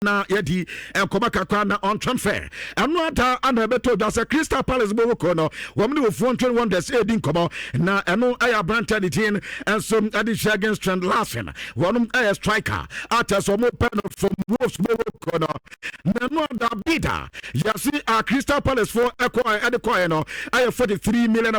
Na yɛdi nkɔmɔ kakra na on transfer ɛno ada ana ɛbɛtɔ dwa sɛ Crystal Palace bɔwɔkɔ no, wɔn ne Ofuo Wonders ɛredi nkɔmɔ, na ɛno ɛyɛ aberantɛ ne din nso ɛde Jürgen Strand Larsen. Wɔn ɛyɛ striker akyɛ sɛ wɔn pɛ no from Wolves bɔwɔkɔ no. Na ɛno ada bida yɛsi a Crystal Palace fo ɛkɔ ɛde kɔɛ no ɛyɛ £43 million,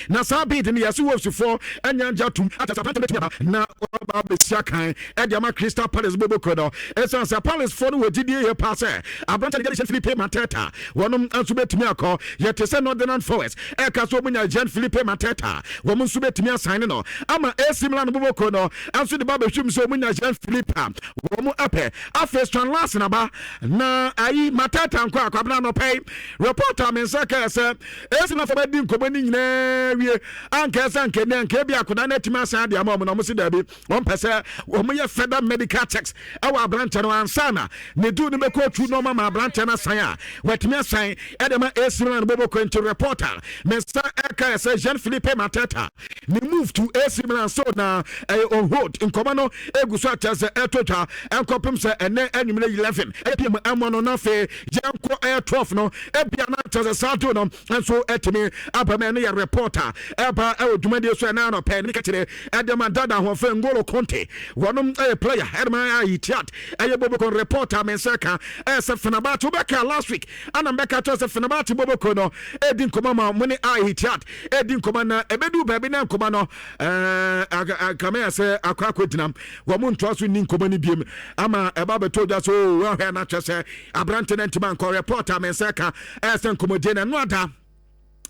na saa bid no yɛsi Wolves fo ɛnya ngya tum akyɛ sɛ aberantɛ bɛtumi aba na ɔba abɛsi akan ɛde ama Crystal Palace bɔbɔkɔ no, ɛsiane sɛ Palace foɔ no wɔ gyidie yɛ paa sɛ aberantɛ no gyɛde Philippe Mateta wɔnom nso bɛtumi akɔ. Yɛte sɛ Nottingham Forest ɛka so ɔmunya Jean Philippe Mateta, wɔn nso bɛtumi asan no ama AC Milan bɔbɔkɔ no nso de ba bɛhwim sɛ ɔmunya Jean Philippe a wɔn apɛ. Afei Strand Larsen aba na ayi Mateta nkɔ akwabena nɔpɛ yi. Reporter me nsa kaa sɛ AC Milan fo bɛdi nkɔmmɔ no nyinaa wie anka sɛ anka ni anka ebi akoda no atumi asan de ama ɔmo, na ɔmo si daabi, wɔn pɛ sɛ wɔn yɛ further medical checks ɛwɔ aberanteɛ no ansa na ne du no bɛkɔ otu na ɔma ma aberanteɛ no asan a wɔatumi asan ɛde ma AC Milan bɔbɔ kɔ. Reporter me nsa ɛka sɛ Jean Philippe Mateta ne move to AC Milan so na ɛyɛ on hold. Nkɔmɔ no egu so akyɛ sɛ ɛto twa ɛnkɔpem sɛ ɛnɛ anwummerɛ 11 ɛyɛ pm ɛmɔ no, na afei yɛnkɔ ɛyɛ 12 no ebia na kyerɛ sɛ saa do no nso ɛtumi aba mu. Ɛno yɛ reporter ɛba ɛwɔ dwumadie so ɛna anɔpɛ ne kakyere ɛde ma dada ahoɔfɛ Ngolo Conte. Wɔnom ɛyɛ player ɛde ma Al Ittihad ɛyɛ boboko. Reporter me nsa ka ɛyɛ sɛ Fenerbahce wobɛka last week ana mbɛka kyerɛ sɛ Fenerbahce boboko no ɛdi nkɔmɔ ma mo ne Al Ittihad ɛdi nkɔmɔ, na ɛbɛdu baabi na nkɔmɔ no kame yɛ sɛ akɔ gyina wɔn mo ntoa so nni nkɔmɔ no biem ama ɛba bɛtɔ dwa so wɔhwɛ na kyerɛ sɛ aberante no ntoma nkɔ. Reporter me nsa ka ɛyɛ sɛ nkɔmɔdie na ɛno ada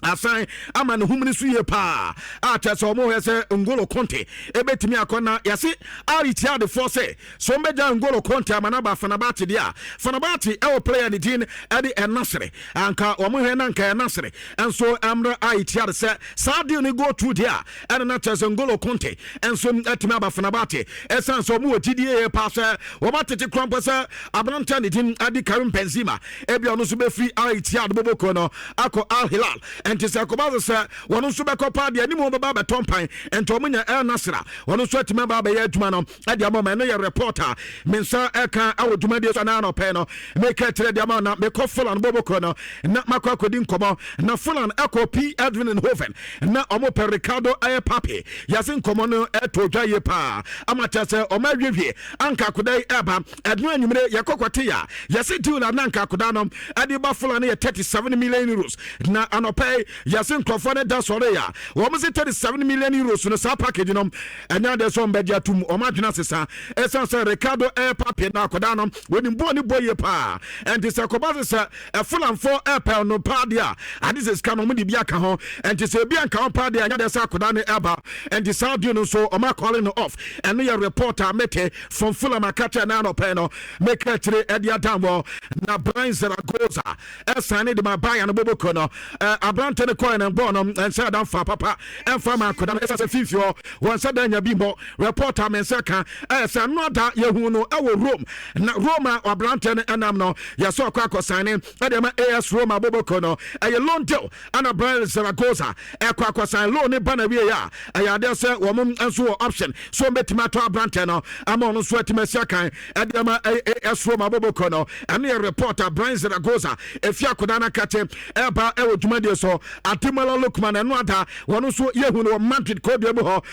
asan ama ne homene so yie paa a kyerɛ sɛ ɔmo hwɛ sɛ Ngolo Conte ebɛtumi akɔ, na yɛse Al Ittihadfoɔ sɛ so mbɛgya Ngolo Conte ama no aba Fenerbahce deɛ a, Fenerbahce ɛwɔ player ne din ɛde ɛnasere anka wɔn hwɛ na nka ɛnasere nso ɛmrɛ Al Ittihad sɛ saa deal no go through deɛ a, ɛne na kyerɛ sɛ Ngolo Conte nso ɛtumi aba Fenerbahce, ɛsiane sɛ ɔmo wɔ gyidie yie paa sɛ wɔn atete kora mpo sɛ aberante ne din ɛde Karim Benzema ebi ɔno nso bɛfiri Al Ittihad boboko no akɔ Al Hilal. Ɛnti sɛ ɛkɔba so sɛ wɔn nso bɛkɔ paa deɛ anim wɔn bɛba abɛtɔ mpan, ɛnti wɔn nya El Nasra wɔn nso atumi aba abɛyɛ adwuma no ɛde ama ɔmo. Ɛno yɛ reporter me nsa ɛka ɛwɔ dwumadie so anaa anɔpɛ no meka kyerɛ de ama. Na mekɔ Fulham boboko no na makɔ akɔdi nkɔmɔ, na Fulham ɛkɔ PSV Eindhoven na ɔmo pɛ Ricardo ɛyɛ Pape. Yɛse nkɔmɔ no ɛtɔ dwa yie paa ama kyerɛ sɛ ɔmo awiewie anka akoda yi ɛba ɛno anwummere. Yɛkɔ kɔte a yɛse deal a na anka akoda no ɛde ba Fulham no yɛ €37 million, na anɔpɛ yi yɛse nkurɔfoɔ no da sɔre a wɔn se €37 million no, saa package no ɛnyɛ adeɛ sɛ ɔmbɛgye atum. Wɔn adwene asesa ɛsiane sɛ Ricardo ɛyɛ Pape na akɔda no wɔnim bɔɔl ne bɔ yie paa. Ɛnti sɛ kɔba sɛ ɛfulamfoɔ ɛpɛ no paa deɛ a, ade sɛ sika no ɔmo de bi aka ho. Ɛnti sɛ ebi anka ho paa deɛ, ɛnyɛ adeɛ sɛ akɔda no ɛba. Ɛnti saa deal no nso ɔmo acall no off. Ɛno yɛ report a mete from Fulham aka kyerɛ na anɔpɛ no meka akyire ɛde adam wɔ. Na Brian Zaragoza ɛsan ne de ma Bayern no boboko no, aberante no kɔɛ no bɔɔl no ɛnsɛ da mfa papa ɛmfa ma akɔda no, ɛsɛ sɛ fimfi hɔ wɔn nsa da nya bi mbɔ. Report a me nsa ka ɛyɛ sɛ ɛno ada yɛhu no ɛwɔ Rome, na Rome a aberante no ɛnam no yɛsɛ ɔkɔ akɔsan ne ɛde ma AS Roma boboko no. Ɛyɛ loan deal ana Brian Zaragoza ɛkɔ akɔsan loan ne ba na wie a, ɛyɛ adeɛ sɛ wɔn nso wɔ option so wɔn bɛtumi atɔ aberante no ama ɔno nso atumi asi akan ɛde ama AS Roma boboko no. Ɛno yɛ report a Brian Zaragoza efi akoda no akate ɛba ɛwɔ dwumadie so. Ademola Lookman, ɛno ada wɔn nso yɛhu no wɔ Madrid kɔdua mu hɔ.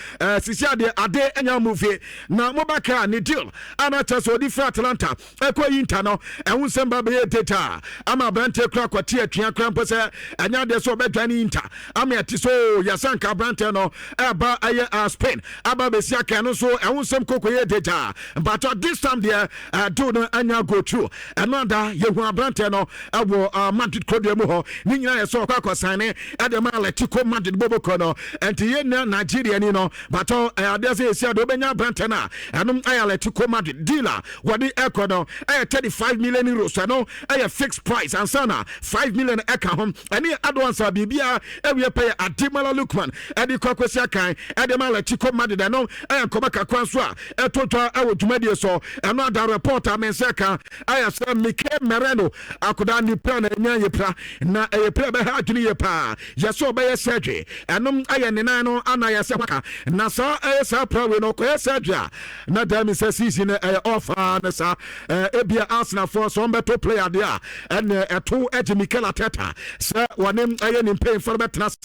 Sisi adeɛ ade ɛnya mu fie na mobɛka ne deal ana kyerɛ sɛ ɔde firi Atalanta ɛkɔ Inter no, ɛho nsɛm ba bɛyɛ data ama aberanteɛ kora kɔte atua kora mpo sɛ ɛnyɛ adeɛ sɛ ɔbɛdwa ne Inter ama ɛte so yɛsɛ nka aberanteɛ no ɛba ɛyɛ Spain aba bɛsi aka no nso, ɛho nsɛm koko yɛ data. Mpatɔ this time deɛ deal no anya go through. Ɛno ada yɛhu aberanteɛ no ɛwɔ Madrid kodua mu hɔ. Ne nyinaa yɛ sɛ ɔkɔ akɔsan ne ɛde ma Atletico Madrid bobokɔ no. Ɛnti yɛn nua Nigeria ni no batɔ ɛyɛ adeɛ sɛ yɛsi ade wobɛnya aberanteɛ no a, ɛnom ɛyɛ Atletico Madrid. Deal a wɔde ɛkɔ no ɛyɛ €35 million. Ɛno ɛyɛ fixed price ansa na 5 million ɛka ho. Ɛne advance a biribiara ɛwie pɛ yɛ Ademola Lookman ɛde kɔ akɔsi akan ɛde ma Atletico Madrid. Ɛno ɛyɛ nkɔmɔ kakra nso a ɛto twa ɛwɔ dwumadie so. Ɛno ada report a me nsa ka ɛyɛ sɛ Mikel Merino akoda ne pra na ɛnya yɛ pra na ɛyɛ pra bɛha adwene yɛ. paa. Yɛsɛ ɔbɛyɛ surgery, ɛnom ɛyɛ ne nan no ana yɛsɛ waka na saa ɛyɛ saa pra wei no ɔkɔyɛ surgery a na daa mi sɛ season no ɛyɛ off a ne saa. Ebia Arsenalfoɔ sɛ ɔmbɛto player deɛ a, ɛnɛ ɛto ɛgye Mikel Arteta sɛ wɔne ɛyɛ ne mpanyinfoɔ no bɛtena ase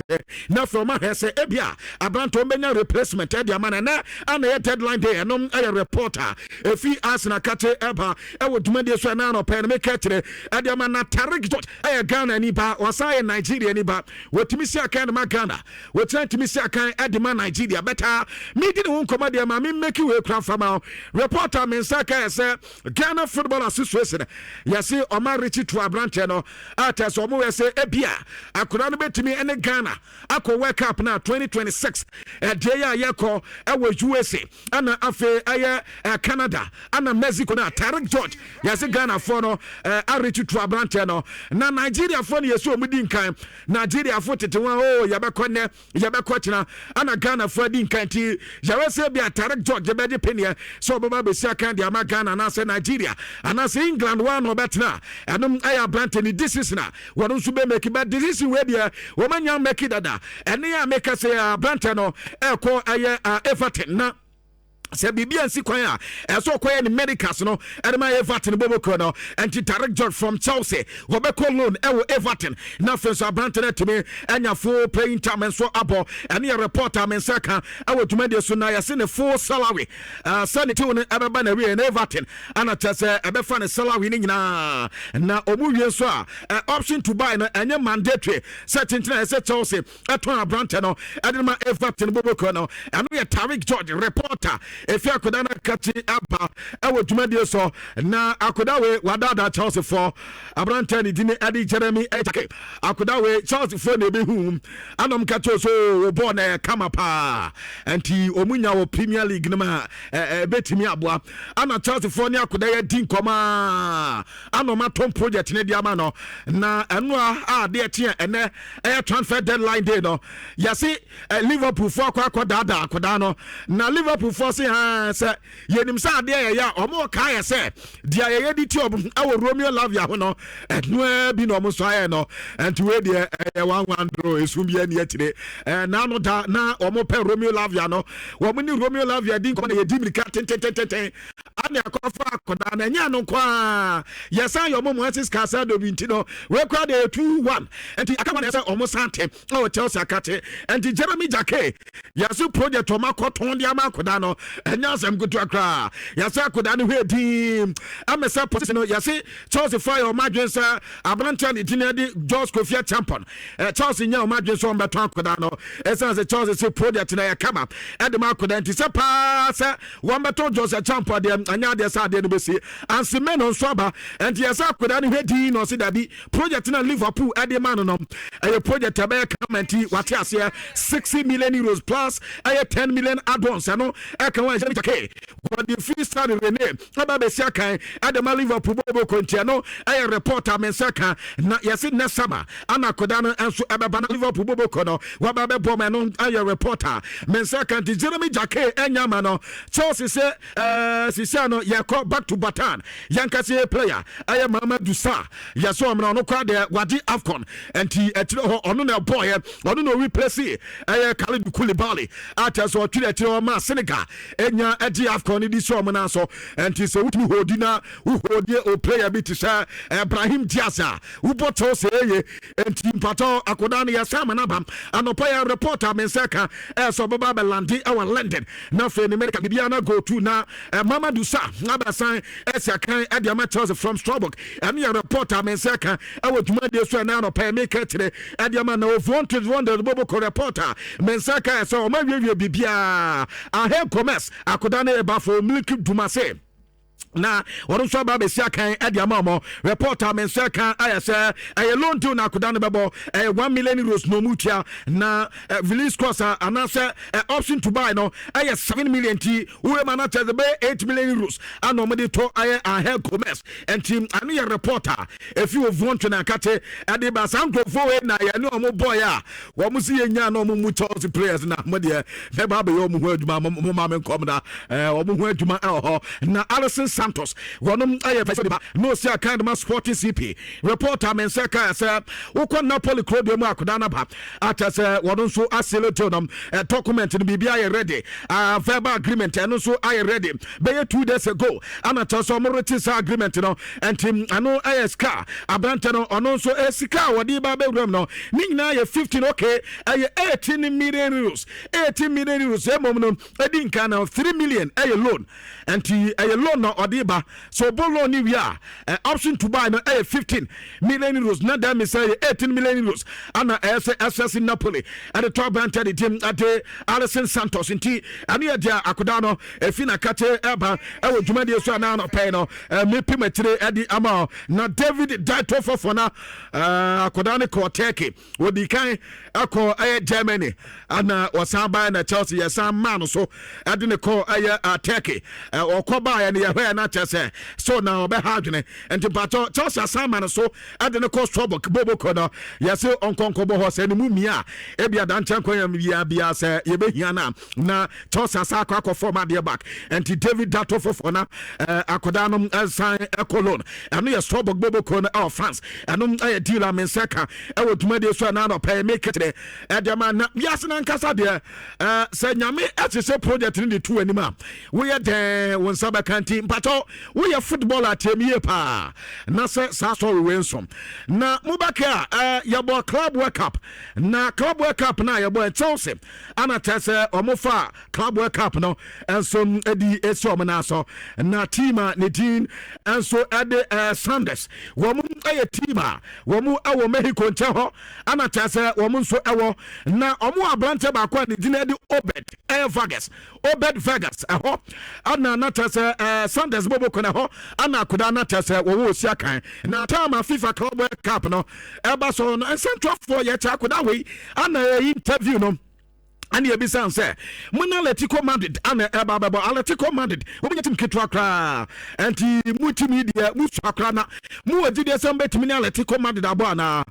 na afei ɔma hwɛ sɛ ebia aberante ɔmbɛnya replacement ɛde ama no. Ɛnɛ ana ɛyɛ deadline day. Ɛnom ɛyɛ report a efi Arsenal kate ɛba ɛwɔ dwumadie so. Ɛna anɔpɛ no meka kyerɛ ɛde ama na Tariq George ɛyɛ Ghana ni ba, ɔsan yɛ Nigeria ni ba. Wɔtumi si akan de ma Ghana, wɔtena tumi si akan ɛde ma Nigeria. Bɛtaa medi ne ho nkɔmmɔ deɛ ma me mmɛki wei kora fama report a me nsa ka yɛ sɛ Ghana Football Association yɛse ɔma rekyi to aberanteɛ no a kyerɛ sɛ ɔmo yɛ sɛ ebia akwadaa no bɛtumi ne Ghana akɔ World Cup na 2026 ɛdeɛ yɛ a yɛkɔ ɛwɔ USA ɛna afei ɛyɛ Canada ɛna Mexico. Na Tariq George, yɛse Ghanafoɔ no arekyi to aberanteɛ no, na Nigeriafoɔ no yɛsɛ ɔmo di nkan. Nigeriafoɔ tete wɔn o, yɛbɛkɔ nnɛ, yɛbɛkɔ kyena, ɛna Ghanafoɔ adi nkan. Nti yɛwɔ sɛ bi a Tariq George bɛgye peneɛ sɛ ɔbɛba bɛsi akan de ama Ghana anaasɛ Nigeria anaasɛ England wa na ɔbɛtena. Ɛnom ɛyɛ aberante ne decision a wɔno nso bɛmake, but decision wei deɛ wɔmanya make dada. Ɛne a meka sɛ aberante no ɛkɔ ɛyɛ Everton na sɛ biribi ansi kwan a ɛsɛ ɔkɔyɛ ne medicals no ɛde ma Everton bɔbɔkuo no. Ɛnti Tariq George from Chelsea wɔbɛkɔ loan ɛwɔ Everton na afei nso aberante no atumi anya full playing time nso abɔ. Ɛne yɛ report a me nsa ka ɛwɔ dwumadie so. Na yɛse ne full salary sɛ ne tew no ɛbɛba na wie na Everton ana kyerɛ sɛ ɛbɛfa ne salary no nyinaa na ɔmu wie nso a option to buy no ɛnyɛ mandatory sɛ kyenkyene ɛsɛ Chelsea ɛtɔn aberante no ɛde ma Everton bɔbɔkuo no. Ɛno yɛ Tariq George report efi akoda no akakyi aba ɛwɔ dwumadie so. Na akoda wei wadaadaa Chelsea fɔ. Aberante ne din ɛde Jeremy Jacquet. Akoda wei Chelsea fo na ebehu anam ka kyerɛ so wɔ bɔɔl na ɛyɛ kama paa, nti ɔmu nya wɔ Premier League no ma ɛbɛtumi aboa. Ana Chelsea foɔ ne akoda yɛ di nkɔmɔ ana ɔma tɔn project ne de ama no. Na ɛno a adeɛ kyeɛ ɛnɛ ɛyɛ transfer deadline day no, yɛse Liverpool foɔ akɔ daadaa akoda no. Na Liverpool foɔ se ha sɛ yɛnim sɛ adeɛ yɛyɛ a ɔmo kaa yɛ sɛ deɛ yɛyɛ de ti ɔmo ɛwɔ Romeo Lavia ho no, ɛnoa bi na ɔmo nso ayɛ no. Ɛnti wei deɛ ɛyɛ 1-1 draw, esum bi ani akyire. N'ano da na ɔmo pɛ Romeo Lavia no, wɔn ne Romeo Lavia di nkɔmɔ na yɛdi mirika tentententen ane akɔfa akɔda na ɛnyɛ ano nko a yɛsan yɛ ɔmo Moises Caicedo bi. Nti no wei kora deɛ yɛ 2-1, nti aka wɔn sɛ ɔmo san te ɛwɔ Chelsea akate. Nti Jeremy Jacquet, yɛso project ɔmo akɔtɔn de ama akɔda no ɛnyɛ asɛm ketewa koraa. Yɛsɛ akɔda no hwɛ din ɛmɛ sɛ position no, yɛse Chelsea fa yɛ ɔmo adwene sɛ aberanteɛ ne din de George Kofi Acheampong. Chelsea nya ɔmo adwene sɛ ɔmo bɛtɔn akɔda no ɛsiane sɛ Chelsea sɛ project no yɛ kama ɛde ma akɔda. Nti sɛ paa sɛ wɔn bɛtɔn George Acheampong deɛ, ɛnyɛ adeɛ sɛ adeɛ no bɛsi ansime no nso aba. Nti yɛsɛ akɔda no hwɛ din na ɔsi dabi, project na Liverpool ɛde ma no ɛyɛ project ɛbɛyɛ kama. Nti wate aseɛ, €60 million plus ɛyɛ 10 million add-ons, ɛno ɛka wɔn ɛhyɛ kyake wɔde free Stade Rennais ɛba bɛsi akan ɛde ma Liverpool bɔbɔ kontia no. Ɛyɛ report a me nsa ka. Na yɛsi next summer ana akɔda no nso ɛbɛba na Liverpool bɔbɔ kɔ no wɔba bɛbɔ ma. Ɛno ɛyɛ report a me nsa ka. Nti Jeremy Jacquet ɛnya ama no Chelsea sɛ sisia no yɛkɔ back to Batan. Yɛnkasa yɛ player ɛyɛ Mamadou Sarr, yɛsɛ ɔmena ɔno koraa deɛ wagye AFCON, nti akyire hɔ ɔno na ɛbɔɔyɛ, ɔno na ɔreplace ɛyɛ Kalidou Koulibaly a kyerɛ sɛ ɔtwere akyire hɔ ma Senegal ɛnya ɛgye AFCON no di sɛ ɔmo nan so. Nti sɛ wotumi hold na wohold o player bi te sɛ Ibrahim Diaz a wobɔ Chelsea ɛyɛ. Nti mpatɔ akoda no yɛsɛ ama no aba anɔpa. Yɛ report a me nsa ka ɛyɛ sɛ ɔbɛba abɛland ɛwɔ London na afei ne America biribiara na go to na Mamadou Sarr abɛsan ɛsi akan ɛde ama Chelsea from Strasbourg. Ɛno yɛ report a me nsa ka ɛwɔ dwumadie so ɛna anɔpa yɛ meka kyerɛ ɛde ama na ovuonto wonders boboko. Report a me nsa ka ɛsɛ ɔma wiewie biribiara Angel Gomes akoda ne ɛba for Milk Dumase na wɔn nso aba abɛsi akan ɛde ama wɔn. Report a me nsa ka ayɛ sɛ ɛyɛ loan deal na akoda no bɛbɔ, ɛyɛ €1 million na ɔmu tua na release cost a anaasɛ option to buy no ɛyɛ 7 million. Ti wúwɛ ma na kyerɛ sɛ bɛyɛ €8 million ana wɔn de tɔ ɛyɛ Angel Gomes. Nti ano yɛ report a efi wɔ vuɔntwe na akate ɛde ba saa nkurɔfoɔ wei na yɛne wɔn bɔɔyɛ a wɔn si yɛ nya na wɔn mu Chelsea players na mo deɛ mɛba abɛyɛ wɔn ho adwuma. Mo ma me nkɔm na wɔn ho adwuma ɛwɔ hɔ na Alisson. Alison Santos, wɔnom ɛyɛ fɛ sɛ na ɔsi akan de ma Sporting CP. Reporter me nsa kaa sɛ wokɔ Napoli kuro deɛ mu, akoda no ba akyɛ sɛ wɔno nso aseal deal no, document no biribi ayɛ ready, verbal agreement ɛno nso ayɛ ready bɛyɛ 2 days ago, ana kyerɛ sɛ ɔmo rete saa agreement no. Nti ɛno ɛyɛ sika aberantɛ no, ɔno nso sika a wɔde ba bɛwuram no ne nyinaa yɛ 15, okay, ɛyɛ €18 million, €18 million. Mmom no ɛdi nka na 3 million ɛyɛ loan, nti ɛyɛ loan na ɔde ba so ɔbɔ loan ni wie a, option to buy no ɛyɛ €15 million, na dan mi sɛ ɛyɛ €18 million ana ɛyɛ sɛ SSC Napoli ɛde tɔ aberantɛ de tim ɛde Alison Santos. Nti ɛno yɛ deɛ akoda no efi na kate ɛba ɛwɔ dwumadie so anaa nɔpɛɛ no mepem akyire ɛde ama. Na David Datro Fofana, akoda no kɔɔ Turkey, wɔdi kan ɛkɔ ɛyɛ Germany, ana wɔsan baeɛ na Chelsea yɛsan maa no so ɛde ne kɔ ɛyɛ Turkey. Ɔkɔ baeɛ no yɛhwɛ na kyerɛ sɛ so na ɔbɛha adwene, nti mpatɔ Chelsea asan ma no so ɛde ne kɔ Strasbourg boboko no, yɛse ɔnkɔnkɔbɔ hɔ sɛ ne mu mia a ebi adankyɛn kwan yɛ bia bia sɛ yɛbɛhia no a, na Chelsea asa akɔ akɔ fɔm adeɛ back. Nti David Datro Fofana, akɔdaa no ɛsan ɛkɔ loan, ɛno yɛ Strasbourg boboko no ɛwɔ France. Ɛno ɛyɛ deal a me nsa ka ɛwɔ dwumadie so ɛna anɔpɛ mekɛkyerɛ ɛde ma. Na wiase no ankasa deɛ, sɛ Nyame ɛhyehyɛ project no de to anim a, woyɛ dɛn wo nsa bɛka. Nti mpatɔ woyɛ football atɛm yie paa na sɛ saa sɔre wei nso na mobɛka a, yɛbɔ Club World Cup, na Club World Cup na yɛbɔ Chelsea ana kyerɛ sɛ ɔmo fa Club World Cup no nso de esi ɔmo nan so. Na team a ne din nso de Santos, wɔn yɛ team a wɔn wɔ Mexico nkyɛn hɔ, ana kyerɛ sɛ wɔn nso wɔ na wɔn aberanteɛ baako a ne din de Obed ɛyɛ Vargas, Obed Vargas. Ɛhɔ ana na kyerɛ sɛ Santos bobo kɔ na ɛhɔ ana akoda na kyerɛ sɛ wɔwɔ osi akan na time a FIFA Club World Cup no ɛba so no, nsɛntwerɛfoɔ yɛkyɛ akoda wei ana ɛyɛ interview no, ana ebisa sɛ mo ne Atletico Madrid ana ɛba bɛbɔ. Atletico Madrid wɔn nyɛ team ketewa koraa, nti mu team yi deɛ mu sua koraa na mu wɔ gyidie sɛ mbɛtumi ne Atletico Madrid abɔ anaa?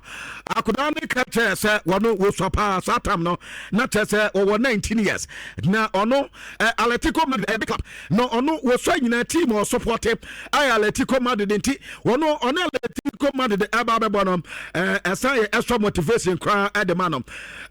Akodaa ne ka kyerɛ sɛ wɔno wɔsua paa. Saa tam no na kyerɛ sɛ wɔwɔ 19 years na ɔno Atletico Madrid ɛyɛ big club na ɔno wɔsua nyinaa team ɔsupport ɛyɛ Atletico Madrid, nti wɔno ɔne Atletico Madrid ɛba bɛbɔ no, ɛsan yɛ extra motivation koraa ɛde ma no.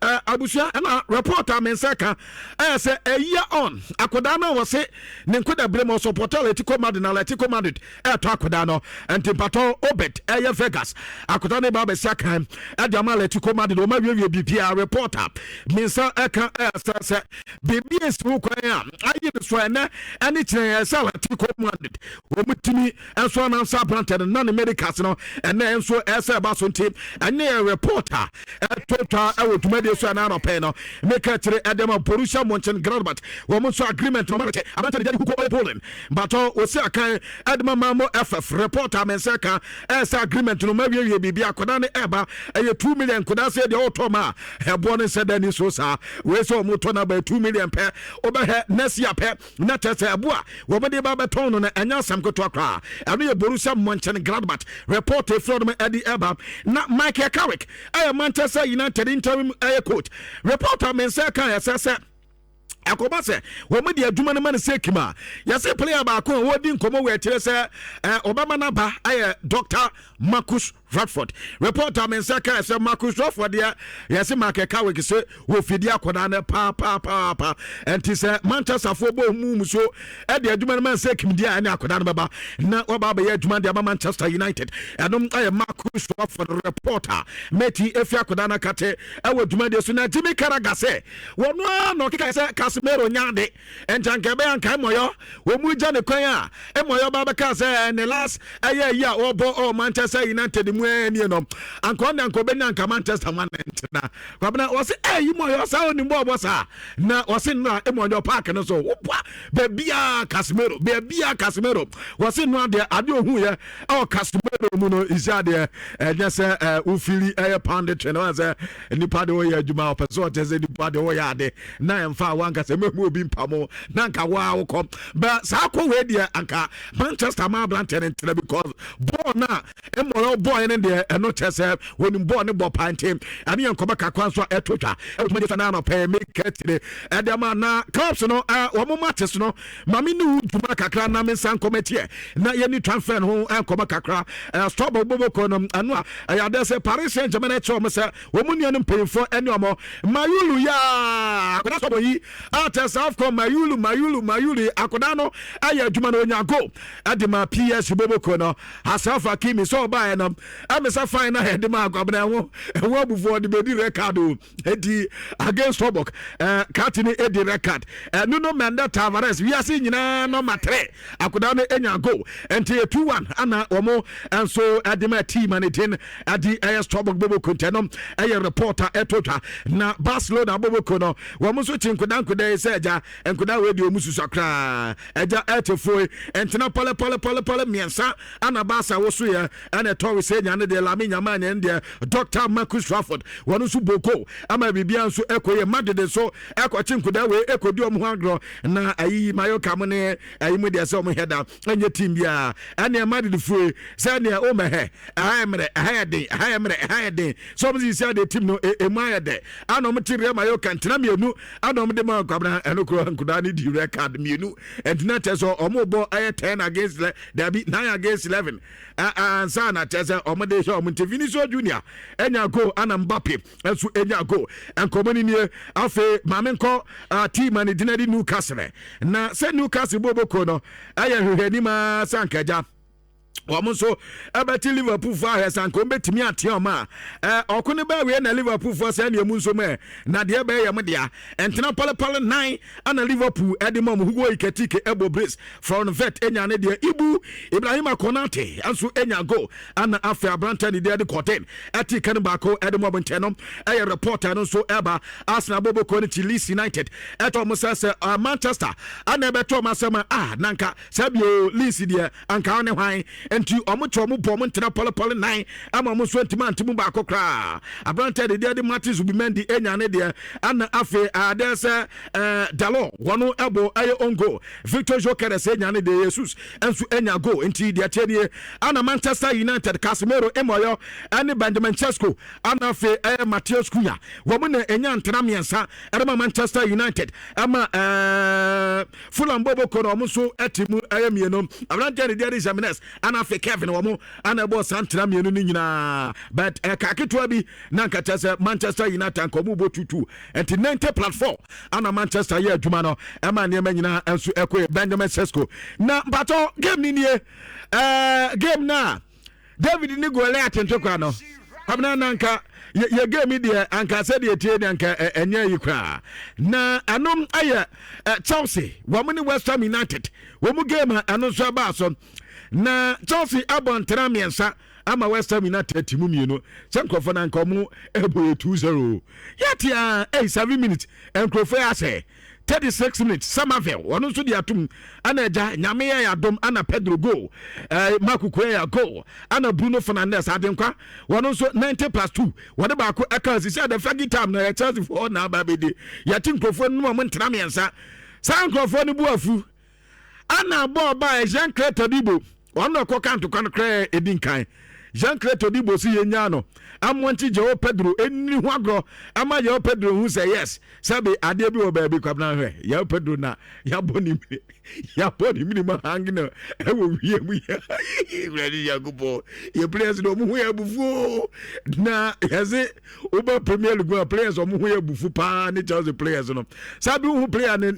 Abusua, ɛna report a me nsa ka ɛyɛ sɛ a year on, akwadaa no a wɔse ne nkoda bere mu ɔsupport Atletico Madrid na Atletico Madrid ɛɛtɔ akwadaa no. Nti mpatɔ Obed ɛyɛ Vegas, akwadaa no ba abɛsi akan ɛde ama Atletico Madrid. Wɔn awiewie biribiara. Report a me nsa ɛka ɛyɛ sɛ biribi esi ho kwan a ayi ne so ɛnɛ ɛne kyerɛ yɛ sɛ Atletico Madrid wɔn tumi nso anansa aberantɛ no na ne medicals no ɛnɛ nso ɛsɛ ɛba so. Nti ɛne yɛ report a ɛtotwa ɛwɔ dwumadie so ɛna anɔpɛ no meka kyerɛ ɛde ma. Borussia Mönchengladbach wɔn nso agreement no ɔmarɛkyɛ aberantɛ no gyade huko ɔyɛ Poland batɔ wɔsi akan ɛde ma Malmo FF. Report a me nsa ka ɛsɛ agreement no ma wiewie biribi. Akwadaa no ɛba ɛyɛ 2 million. Nkwadaa sɛ deɛ ɔtɔ ma a ɛboɔ no nsɛ dani so saa wei sɛ ɔmo tɔ no abɛyɛ 2 million pɛ, wobɛhɛ next year pɛ na kyerɛ sɛ ɛbo a wɔmde ba bɛtɔn no no ɛnyɛ asɛm ketewa koraa. Ɛno yɛ Borussia Mönchengladbach report efiri ɔnom ɛde ɛba. Na Michael Carrick ɛyɛ Manchester United interim ɛyɛ coach. Report a me nsa ka ɛsɛ sɛ ɛkɔba sɛ wɔn de adwuma no ma no sɛ kim a yɛsɛ player baako a wɔdi nkɔmmɔ wɔ akyire sɛ ɔbɛma no aba ɛyɛ Dr Marcus Rashford. Report a me nsa ka sɛ Marcus Rashford deɛ, yɛsɛ Michael Carrick sɛ wɔfidi akɔdaa no paapapaapa, ɛnti sɛ Manchesterfoɔ bɔ mu mu so ɛde adwuma no ma sɛ kim deɛ a, ɛne akɔdaa no bɛba na wɔba abɛyɛ adwuma de ama Manchester United. Ɛnom ɛyɛ Marcus Rashford report a mɛti efi akɔdaa no akate ɛwɔ dwumadie so. Na Jimmy Carragher sɛ wɔno a na ɔkeka sɛ Casemiro nya ade, ɛnti anka ɛbɛyɛ anka mmɔyɔ wɔn mu gya ne kwan a mmɔyɔ ba bɛka sɛ ne last ɛyɛ yi a ɔbɔ ɔwɔ Manchester United mu ɛnie no, anka ɔne anka ɔbɛnya anka Manchester ma ne ntena. Kwabena wɔse ɛyi mmɔyɔ saa onim bɔ ɔbɔ saa na wɔse nnora mmɔyɔ park no so woboa baabia Casemiro, baabia Casemiro, wɔse no adeɛ adeɛ ohun yɛ ɛwɔ Casemiro mu no isi adeɛ ɛnyɛ sɛ wofili ɛyɛ pound twene wɔn sɛ nipa de wɔyɛ adwuma, ɔpɛ sɛ ɔkyɛ sɛ nipa de wɔyɛ ade na ɛmfa a wankasa mɛhu obi mpamo na anka waa wokɔ bɛ saa kɔ wei deɛ, anka Manchester ma aberanteɛ no ntena because bɔɔl no a mmɔyɔ bɔɔl no. ne deɛ ɛno kyɛ sɛ wɔnim bɔɔl ne bɔ paa, nti ɛne yɛ nkɔmɔ kakra nso a ɛto twa ɛwɔ dwumadie so na anɔpɛ meka tire ɛde ama na clubs no wɔn matches no. Maame ne wo dwuma kakra na me nsa nkɔmɔ akyiɛ na yɛni transfer no ho nkɔmɔ kakra. Strasbourg boboko no, ɛno a ɛyɛ adeɛ sɛ Paris Saint Germain ɛkyerɛ wɔn sɛ wɔn nua no mpanyinfoɔ ɛne wɔn Mayulu yaa akwadaa sɔbɔ yi a kyerɛ sɛ AFCON Mayulu Mayulu Mayulu akwadaa no ɛyɛ adwuma no, onya goal ɛde ma PS boboko no. Achraf Hakimi sɛ ɔbaeɛ no, ɛmɛ fine na yɛde ma akwabena ɛho abufuo ɔde bɛdi record o. Eti against Strasbourg, kati no edi record. Nuno Mendes Tavares, wiase nyinaa number 3, akwadaa no enya goal, nti 2-1 ana wɔn nso ɛde ma team a ne din ɛde ɛyɛ Strasbourg boboko. Ntɛ no ɛyɛ reporter ɛto twa na Barcelona boboko no, wɔn nso kyi nkoda nkoda yi sɛ ɛgya nkoda wei deɛ, wɔn susua koraa ɛgya ɛtefoɔ ntena pɔlɛ pɔlɛ pɔlɛ pɔlɛ mmiɛnsa ana Barca woso yɛ ɛna ɛtɔ sɛ nya ne deɛ Lamine Yamal ne deɛ Dr Marcus Rashford, wɔn nso boko ama biribiara nso ɛkɔ yɛ. Madrid nso ɛkɔkye nkoda wei ɛkɔdi wɔn ho agorɔ na ayi Mallorca mo ne ayi mu deɛ sɛ wɔn hɛ da ɛnyɛ team biara ɛnea Madrid fue sɛ ɛnea o mɛhɛ ɛha yɛ mmerɛ, ɛha yɛ den, ɛha yɛ mmerɛ, ɛha yɛ den sɛ wɔn sisi adeɛ team no emu ayɛ dɛ ana wɔn te Real Mallorca ntena mmienu ana wɔn de ma nkwabena ɛno koro nkoda ne di record mmienu ntena kyɛ sɛ wɔn bɔ ɛyɛ 10 against, dabi, 9 against 11 ansa na kyerɛ sɛ ɔmo de hyɛ ɔmo. Nti Vinicius Junior ɛnya goal ana Mbappe nso ɛnya goal. Nkɔmɔ ni nie. Afei maame nkɔ team a ne dina de Newcastle na sɛ Newcastle boboko no ɛyɛ hwehwɛ anim a sɛ ankagya wɔn nso ɛbɛte Liverpool fo ahwɛ sɛ anka wɔn bɛtumi atea wɔn a ɔko ne bɛɛ na Liverpool fo sɛ ɛnea mu nso mɛ na deɛ ɛbɛyɛ yɛ mo dea. Ɛntena pɔlepɔle nan ana Liverpool ɛde ma mu. Hugo Ekitike ɛbɔ brace, Florian Wirtz enya ne deɛ, Ibu Ibrahima Konate nso enya goal ana afei aberante ne deɛ de Gordon ɛte ka no baako ɛde mu ɔmo nkyɛn no. Ɛyɛ reporter no nso ɛba Arsenal boboko no ti Leeds United ɛtɔ ɔmo sɛ Manchester ana ɛbɛtɔ ɔmo asɛm a nanka sɛ bio Leeds deɛ anka ne hwan nti ɔmo kyɛ ɔmo bɔ ɔmo ntena pɔlepɔle nan ama ɔmo nso ntoma ante mu baako koraa. Aberante de deɛ de Martin Zubimendi enya ne deɛ ana afei adeɛ sɛ Dalot wɔn ɛbɔ ɛyɛ own goal, Victor Gyokeres enya ne deɛ, Jesus nso enya goal. Nti deɛ kyɛ nie ana Manchester United Casemiro emɔyɔ ɛne Benjamin Sesko ana afei ɛyɛ Matheus Cunha, wɔn na enya ntena mmiɛnsa ɛde ma Manchester United. Ɛma Fulham boboko na wɔn nso ɛte mu ɛyɛ mmienu. Aberanteɛ ne deɛ de Jimenez ana afei Kevin, wɔn ana ɛbɔ saa ntena mmienu no nyinaa, but ɛka ketewa bi na nka kyerɛ sɛ Manchester United nka ɔmo bɔ 2-2. Nti 90 plus 4 ana Manchester yɛ adwuma no ɛma nneɛma nyinaa nso ɛkɔ yɛ. Benjamin Sesko na mpatɔ game ni nie, game na David ne Goliath ntokwa no abena na nka yɛ game deɛ anka sɛdeɛ tie ne anka ɛnyɛ yi koraa na ɛnom ɛyɛ Chelsea wɔn ne West Ham United wɔn game a ɛno nso ɛbaa so na Chelsea abɔ ntena mmiɛnsa ama West Ham United ti mu mmienu sɛ nkurɔfoɔ na nka ɔmo ɛbɔ yɛ 2-0. Yɛte a ɛyɛ 7 minutes nkurɔfoɔ yɛ asɛ 36 minutes Summerville ɔno nso de atum ana agya Nyame yɛ adom ana Pedro goal, Marc Cucurella goal ana Bruno Fernandes adenkwa wɔno nso 90 plus 2 wɔde baako ɛka sisi a the Fergie time na yɛ Chelsea foɔ na aba abɛdi. Yɛte nkurɔfoɔ no mu a ɔmo ntena mmiɛnsa saa nkurɔfoɔ no bu afu ana bɔɔl ba Jean Claire Todibo, ɔno na ɔkɔ ka ntokwa no koraa ɛdi nkan. Jean Claire Todibo si yɛn nyaa no amonkye Joao Pedro ɛnni ho agorɔ ama Joao Pedro hu sɛ yes, sɛbi adeɛ bi wɔ baabi. Kwabena hwɛ Joao Pedro na yɛabɔ ne mini, yɛabɔ ne mini ma hang no ɛwɔ wie mu. Yɛ Wurade Nyankopɔn, yɛ players no ɔmo ho yɛ abufuo na yɛse woba Premier League a players ɔmo ho yɛ abufu paa ne Chelsea players no. Saa bi wohu player ne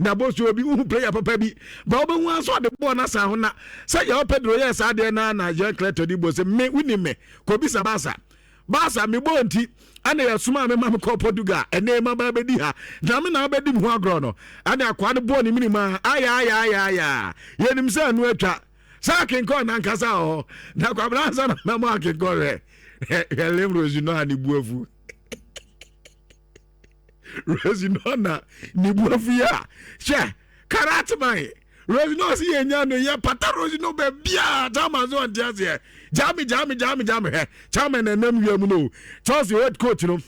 n'abɔsuo bi, wohu player papa bi ba wobɛhu aso ɔde bɔɔl no asan ho na sɛ Joao Pedro yɛ saa deɛ na Jean Claire Todibo sɛ me wonim me kɔbisa Barca, Barca me bɔɔ nti ɛna yɛsoma me ma me kɔ Portugal, ɛnɛ ma ba bɛdi ha na me na bɛdi me ho agorɔ no ɛne akoa no bɔɔ ne mini ma ayɛ yɛnim sɛ ɛno atwa sɛ akenkɔ nankasa wɔ hɔ na Kwabena ansa na mɛmɔ akenkɔ. Hwɛ hwɛ Liam Rosenior a ne bu afu, Rosenior na ne bu afu yi a hwɛ karatman Rosenior si yɛ nya no yɛ pata Rosenior baabiaa chairman so ɔnte aseɛ. Gyame gyame gyame gyame hwɛ chairman na ɛnam wia mu no, Chelsea head coach no.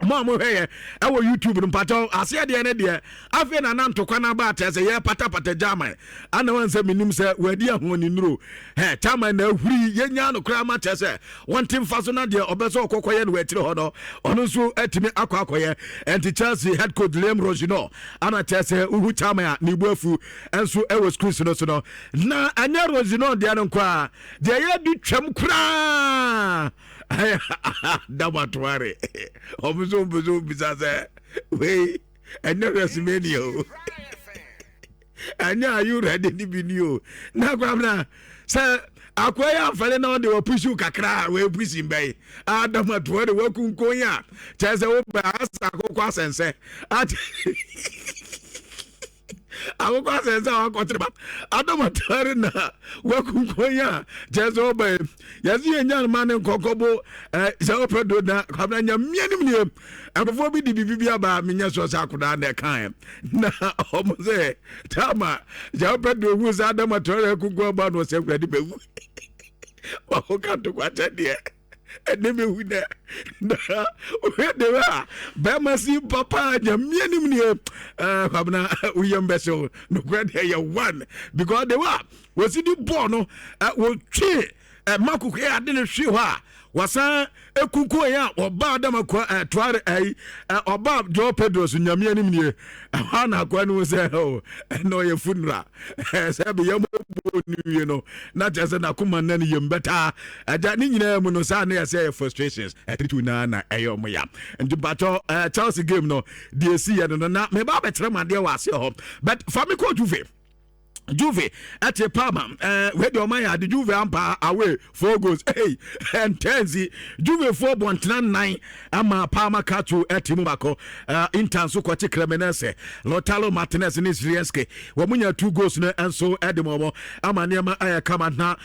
Mo a mohwɛ yɛ ɛwɔ YouTube no, mpakyɛw, aseɛ deɛ ne deɛ afei na na ntokwa no aba akyerɛ sɛ yɛpatapata German ana wɔn sɛ menim sɛ wɔadi ahoɔni nnuro hɛ German na ahuri yɛnya no koraa ma kyerɛ sɛ wɔnte mfa so na deɛ ɔbɛ sɛ ɔkɔkɔyɛ no wɔ akyire hɔ no, ɔno nso atumi akɔ akɔyɛ. Ɛnti Chelsea head coach Liam Rosenior ana kyerɛ sɛ wohu German a ne bu afu nso ɛwɔ screens no so no. Na ɛnyɛ Rosenior deɛ no nko a deɛ yɛdi twam koraa dabatoare ɔmo nso mpɛ sɛ obisa sɛ wei ɛnyɛ WrestleMania o, ɛnyɛ "Are you ready" ne bi ni o. Na kwamna sɛ akoa yi amfɛle na ɔde wapusiw kakra a wɔapusi mbɛyi adamatoɔ de wakunkun yi a kyerɛ sɛ wobɛ asa akokɔ asɛnsɛ ate akokɔ asɛnsɛ a wakɔkyerɛ ba adamatare na wakunkun yi a kyerɛ sɛ wobɛ yɛsɛ yɛnya no ma ne nkɔkɔbo sɛ wopɛ do. Na kwamna nyamea nim nie, nkurɔfoɔ bi de biribi bi aba, menyɛ sɔ sɛ akodaa na ɛkae na ɔmo sɛ tama sɛ wopɛ do hu sɛ adamatare akunkun aba no sɛ Awurade bɛwu wakoka ntokwakyɛ deɛ ɛne mehu nɛ na wohwɛ de a bɛrima si papa nyamea nim nie. Kwabena, woyam bɛhyew nokorɛ deɛ yɛ one because de wa wɔsi di bɔɔl no, wɔtwe makoko yɛ ade no hwe hɔ a wasan ekuku yɛ a ɔbaa dama kwa tuare ɛyi ɔbaa Joe Pedro so. Nyamea nim nie, ɛhɔ na akwa no sɛ ɔ ɛna ɔyɛ funeral sɛ ɛbɛyɛ mo bɔ no wie no na kyerɛ sɛ n'akoma nna no yam bɛtaa agya ne nyinaa mu no saa ne yɛsɛ yɛ frustrations ɛtiritu naa na ɛyɛ ɔmo ya. Nti mpatɔ Chelsea game no deɛ esi yɛ no na meba abɛkyerɛ mu adeɛ wɔ aseɛ hɔ, but fa mi kɔ Juve. Juve ɛte Parma wei deɛ ɔma yɛ ade. Juve ampa away four goals, hey, ɛntɛnsi Juve foɔ bɔntena nnan ama Parma Calcio ɛte mu baako. Inter nso kɔkye Cremonese, Lautaro Martinez ne Zielinski wɔn nya two goals no nso ɛde mu wɔn ama nneɛma ayɛ kama. Na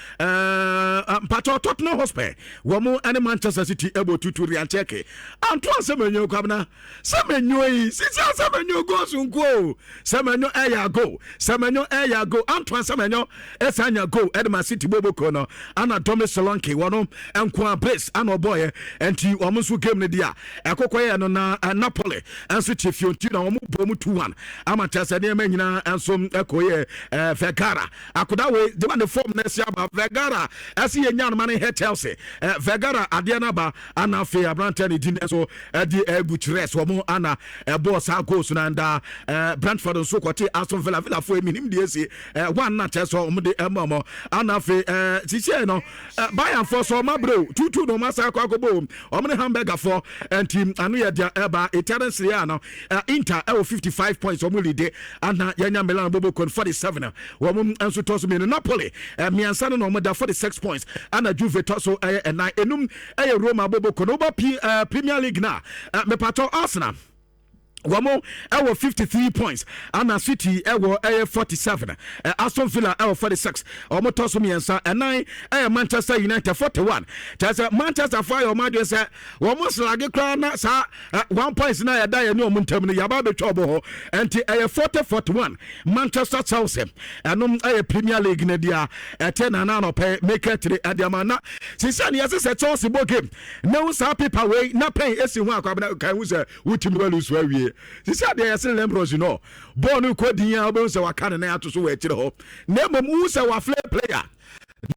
mpatɔ Tottenham Hotspur wɔn ɛne Manchester City ɛbɔ 2-2. Rayan Cherki, Antoine Semenyo, kwabena Semenyo yi sisi a Semenyo goals nko o, Semenyo ɛyɛ goal, Semenyo ɛyɛ goal. Antoine Semenyo ɛsan nya goal ɛde ma City boboko no ana Dominic Solanke wɔn nko a brace ana ɔbɔɔyɛ. Nti wɔn nso game no di a ɛkɔkɔ yɛ no na Napoli nso kye Fiorentina, wɔn bɔ mu 2-1 ama kyerɛ sɛ nneɛma nyinaa nso ɛkɔ yɛ. Vergara akoda wei de ma ne form na ɛsi aba. Vergara ɛsi yɛ nya no ma ne hɛ Chelsea. Vergara adeɛ no aba ana afei aberanteɛ ne di ne nso ɛde Gutierrez wɔn ana ɛbɔɔ saa goals no. Anda Brentford nso kɔte Aston Villa. Villa fo eminim deɛ esi one na kyerɛ sɛ wɔn de ɛma wɔn ana afei sisi no Bayern fo so ɔmo abere o, 2-2 na ɔmo asa akɔ akɔbɔ o, ɔmo ne Hamburger fo. Nti ano yɛ deɛ ɛba Italian Serie A no, Inter ɛwɔ 55 points, ɔmo lead ana yɛnya Milan bobo kon 47, wɔn nso tɔ so mmienu. Napoli mmiɛnsa no na ɔmo da 46 points ana Juve tɔ so ɛyɛ ɛnan, enum ɛyɛ Roma bobo kon. Ɔba Premier League na mepatɔ Arsenal wɔn ɛwɔ 53 points ana City ɛwɔ ɛyɛ 47, Aston Villa ɛwɔ 46, wɔn tɔ so mmiɛnsa. Ɛnan ɛyɛ Manchester United 41. Kyerɛ sɛ Manchester fo ayɛ wɔn adwene sɛ wɔn slage koraa na saa 1 points na yɛda yɛn ne wɔn ntam no yaba abɛtwa wɔn hɔ. Nti ɛyɛ 40 41 Manchester, Chelsea. Ɛnom ɛyɛ Premier League no deɛ ɛte nana anɔpɛ meka tiri ɛde ama na sisi a yɛsɛ sɛ Chelsea bɔ game na wo saa paper wei na pɛn esi ho akwabena kan ho sɛ wotumi wɔ so awie. Sisi adeɛ yɛsɛ Lembros no bɔɔl no kɔ din a wobɛhu sɛ waka ne nan ato so wɔ akyire hɔ na mmom wohu sɛ waflɛ player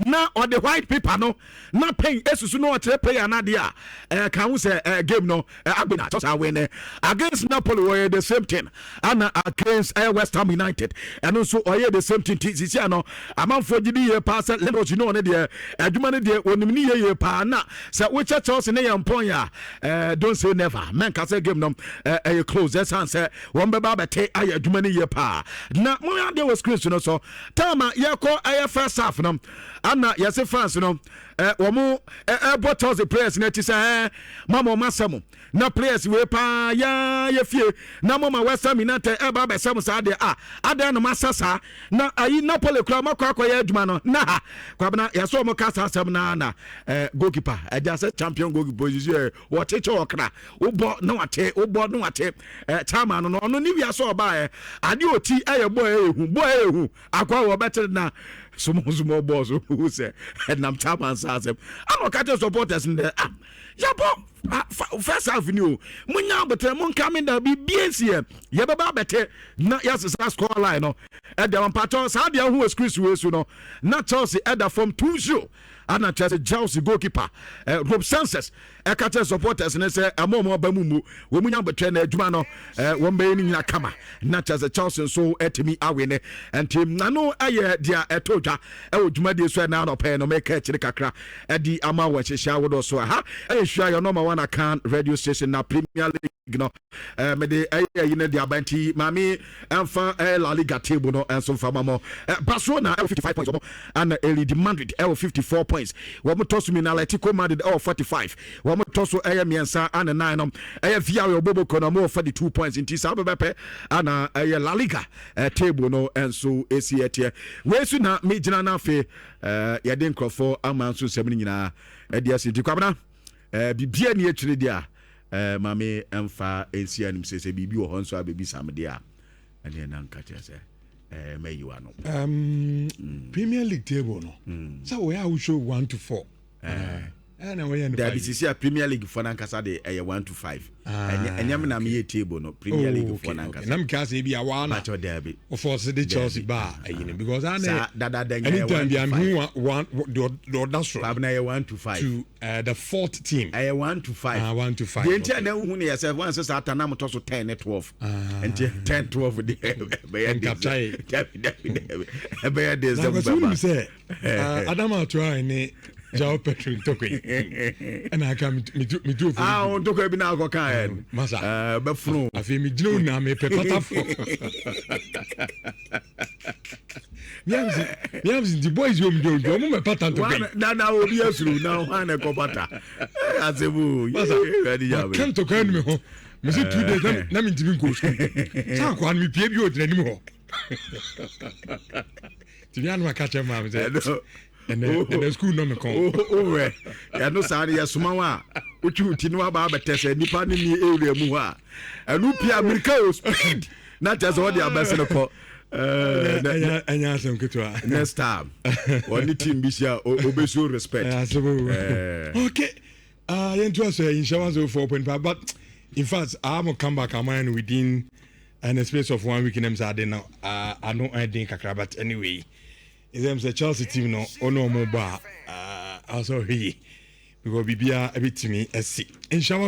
na ɔde white paper no na pen esusu na ɔkyerɛ player no adeɛ a ɛka ho sɛ game no agbena Chelsea awin against Napoli. Wɔyɛ the same thing ana against West Ham United, ɛno nso ɔyɛ the same thing. Ti sisi ano amanfoɔ gyi di yie paa sɛ Lembros no ɔne deɛ adwuma no deɛ onim ne yie yie paa. Na sɛ wokyɛ Chelsea ne yɛn pɔn a don't say never, mɛnka sɛ game no ɛyɛ close, ɛsan sɛ wɔn bɛba abɛte ayɛ adwuma no yie paa. Na mo adeɛ wɔ screen so no so time a yɛkɔ ɛyɛ first half no ana yɛse fans no wɔn ɛbɔ Chelsea players no akyi sɛ mama wɔn asɛm na players wei paa yaa yɛ fie na mama West Ham United ɛba abɛsɛm saa deɛ a adan no masa saa na ayi Napoli kura makɔ akɔyɛ adwuma no na ha kwabena yɛsɛ wɔn ka saa asɛm na goalkeeper ɛgya sɛ champion goalkeeper position ɛ wɔkyekyɛ ɔkra wobɔ na wate, wobɔ na wate. Chairman no ɔno ne wiase ɔbaa ɛ adeɛ ɔti ɛyɛ bɔ ɛyɛ hu, bɔ ɛyɛ hu akɔ wɔbɛkyerɛ na Small small balls hu sɛ ɛnam chairman sa asɛm ana ɔka kyerɛ supporters no dɛ, ah, yɛbɔ first half ni o, monya abotire, monka me da biribia nsiɛ, yɛbɛba abɛte na yɛasesa score line no. Ɛde mpakyɛw, saa deɛ ho wɔ screen wei so no na Chelsea ɛda fam 2-0, ana kyerɛ sɛ Chelsea goalkeeper Rob Sanchez ɛka kyerɛ supporters ne sɛ ɛma ɔmo aba mu mu wɔn mu nya abotire na adwuma no wɔn bɛyɛ no nyina kama, na kyerɛ sɛ Chelsea nso ɛtumi awe ne. Nti nano ɛyɛ deɛ ɛtɔ dwa ɛwɔ dwumadie so ɛna anɔpɛ no, mɛka akyire kakra ɛde ama wɔ nhyehyɛ ahodoɔ so. Aha ɛyɛ Hyia yɛ number one Akan radio station na Premier League no mede ɛyɛ ayi no de aba. Nti maame ɛmfa ɛyɛ La Liga table no ɛnso mfa ma mɔ. Barcelona ɛwɔ 55 points, wɔn ana ɛlead. Madrid ɛwɔ 54 points, wɔn tɔ so mmienu. Atletico Madrid ɛwɔ 45, wɔn tɔ so ɛyɛ mmiɛnsa. Ana nine no ɛyɛ Villarreal boboko no, wɔn wɔ 42 points. Nti saa bɛbɛpɛ ana ɛyɛ La Liga table no ɛnso esi ɛteɛ. Wei so na megyina no afei yɛde nkurɔfoɔ ama nso nsɛm no nyinaa ɛde asi. Nti Kwabena, biribiara ni akyire deɛ a maame ɛmfa nsi anim sɛ biribi wɔ hɔ nso a bɛbi sam deɛ a ɛneɛ na nka kyerɛ sɛ mɛyi wa no. Premier League table no, sɛ wɔyɛ a woshow 1 to 4 ɛna wɔyɛ no? Dabi, sisi a Premier League fɔ nankasa de ɛyɛ 1 to 5. Ɛnyɛ me na meyɛ table no, Premier League fɔ nankasa. Na meka sɛ ebi awa na Pakyɛ, dabi. ɔfɔ de Chelsea ba ayi no because ana saa dada nyɛ anytime bi amehu one deɛ ɔda soro. Kwabena, ɛyɛ 1 to 5. To the fourth team. Ɛyɛ 1 to 5. Ah, 1 to 5. Deɛ nti a na wohu no yɛ sɛ wɔn sɛ saa ta na motɔ so 10 ne 12. Nti 10 12 deɛ ɛbɛyɛ de Nkaptae. Dabi, dabi, dabi, ɛbɛyɛ de na sɛ kwasi wonim sɛ Adama Atoa ne Joao Pedro ntɔkwa yi ɛna aka metu ofo. Ah, wo ntɔkwa bi na akɔ kan yɛ no. Masa. Bɛfono. Afei megyina wo na mepɛ patafo miamsi, nti boys yi omdwa odwa ɔmo mɛ pata ntɔkwa yi. Na obi asuru na hwan na ɛkɔ pata asɛm o? Masa, maka ntɔkwa nu me ho mesi 2 days na mentimi nkɔ sukuu sɛ akoa no mepie bi ɔgyina anim hɔ tìmí anum aka kyerɛ maa mi sɛ ɛnɛ sukuu nɔ mi kɔn. Wowɛ ɛno saa no, yɛsoma wo a wotwi wo ti ne woaba abɛtɛ sɛ nnipa ne ni area mu hɔ a ɛno pia mmirika o, speed, na kyerɛ sɛ wɔde abɛse no kɔ. Ɛnyɛ asɛm ketewa. Next time ɔne team bi hyia, obɛsuo respect. Asɛm o. Okay, yɛnto aso yɛ Nhyɛ 104.5, but in fact I come back aman no within in a space of one week nem sɛ ade no ano ɛden kakra. But anyway, ɛsɛm sɛ Chelsea team no, ɔne ɔmo bɔ a asɛ ɔhwɛ yie because biribiara ɛbɛtumi asi. Nhyɛ.